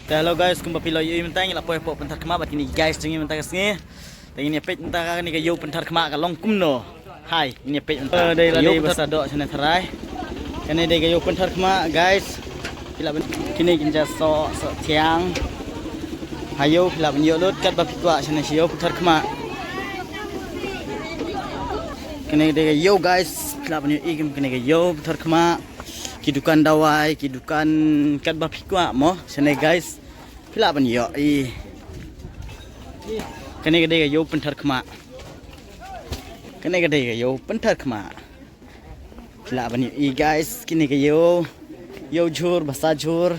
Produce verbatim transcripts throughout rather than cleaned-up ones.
Te hello guys, kumba phi la ïohi mynta ngi la poi hapoh pynthar khmat bad kine ki guys jong ngi mynta ka sngi. Te ngin ïa peit mynta kane ka ïew pynthar khmat ka long kumno. Hai, ngin ïa peit mynta. Eh, dei la ïew dei ba pynthar sa dok shane tharai. Kane dei ka ïew pynthar khmat guys. Phi lah ban, kine ki jingsoh, soh thiang. Ha ïew phi lah ban ïoh lut katba phi kwah shane shi ïew pynthar khmat. Kane dei ka ïew guys, phi lah ban ïohi kum kane ka ïew pynthar khmat. Ki dukan dawai, ki dukan katba phi kwah mo shane guys. Phi lah ban ïohi. Kane ka dei ka ïew pynthar khmat. Kane ka dei ka ïew pynthar khmat. Phi lah ban ïohi guys, kine ka ïew. Ïew jhur, basa jhur.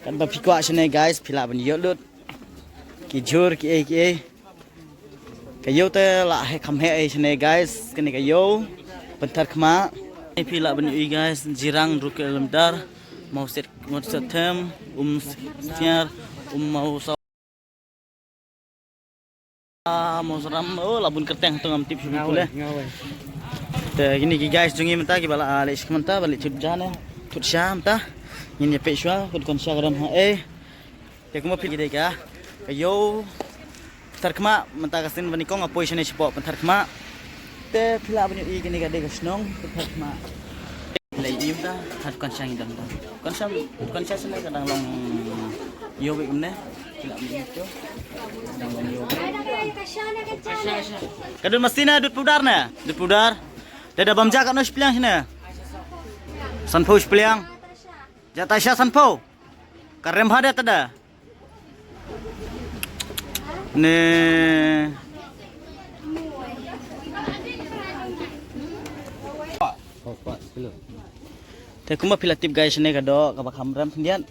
Katba phi kwah shane guys, phi lah ban ïoh lut. Ki jhur, ki ei, ki ei. Ka ïew te la heh kham heh ei shane guys, kane ka ïew pynthar khmat. Phi lah ban ïohi guys, jirang ruh ki lem dar, mawset, mawset them, um siar, um maw sa, maw saram, oh la bun kyrteng to ngam tip shuh pule. Te kine ki guys jong ngi mynta kiba la, ah, leh shikmenta ba leh thut ja ne, thut sha mynta. Ngin ïa peit shuwa ka dukan sha ka dang ha ei. Te kumba phi dei ka, ka ïew pynthar khmat mynta ka sien ba nyngkong nga poi shane shapoh pynthar khmat. Te phi lah ban ïohi kane ka dei ka shnong pynthar khmat. Lei im ta ha dukan sha ngi dang dang. Dukan sha, dukan sha shane ka dang long ïew beit kumne. Phi lah ban ïohi to. Dang long ïew beit. Ka dud masti ne, dud pudar ne? Dud pudar. Te da bam ja katno shi pliang shane? Sanphew shi pliang. Ja ta sha sanphew. Ka rem ha da ta da. Ne. Te kumba phi la tip guys, shane ka doh kaba kham rem khyndiat.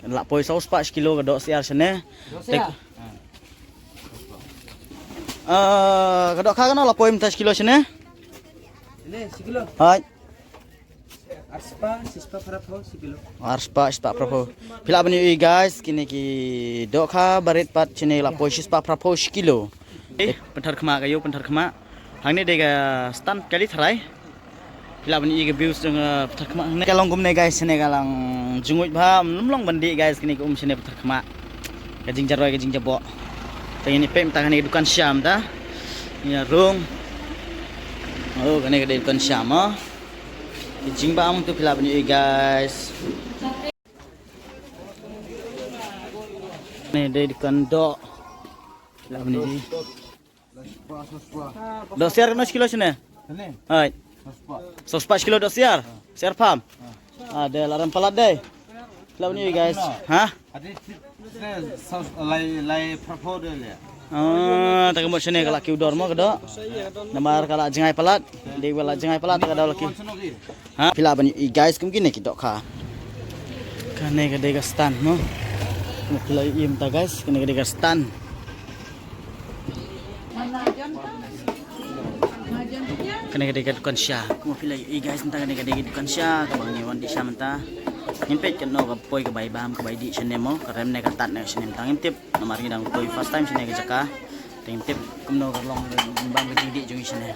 Lah poi saw spah shi kilo ka doh syiar shane. Te, ah, ka doh kha kano la poi mynta shi kilo shane? Hai. Arspah, shispah phraphew shi kilo. Arspah, shispah phraphew. Phi lah ban ïohi guys, kine ki dohkha barit pat shane la poi shispah phraphew shi kilo. Eh, pynthar khmat ka ïew pynthar khmat. Hangne dei ka stand kali tharai. Phi lah ban ïohi ka views jong, eh, pynthar khmat hangne. Ka long kumne guys, shane ka long jngoh bha, ym long ban dih guys, kine ki um shane pynthar khmat. Ka jingjyroi ka jingjaboh. Te ngin ïa peit mynta kane ka dukan sha mynta. Ïa rung. Oh, kane ka dei dukan sha mo. Ka jingbam to phi lah ban ïohi guys. Ne dei dukan doh. Phi lah ban ïohi. Doh syiar kano shi kilo shane? Hai. Saw spah shi kilo doh syiar. Syiar pham. Ah, dei la rem palat dei. Phi lah ban ïohi guys. Ha? Lai, lai phraphew dei le. Ah, ta ka mut shane ka la kiew dor mo ka doh. Namar ka la jngai palat. Dei ka la jngai palat ka doh la kiew. Ha, phi lah ban ïohi guys, kum kine ki dohkha. Kane ka dei ka stand mo. Mo phi lah ïohi mynta guys, kane ka dei ka stand. Kane ka dei ka dukan sha. Kum phi lah ïohi guys, mynta kane ka dei ka dukan sha kaba ngi wan dih sha mynta. Ngin peit kano ka poi ka bai bam ka bai dih shane mo, ka rem ne ka tad ne shane mynta ngim tip. Namar ngi dang poi first time shane ka jaka. Te ngim tip kumno ka long bam ka jingdih jong ngi shane.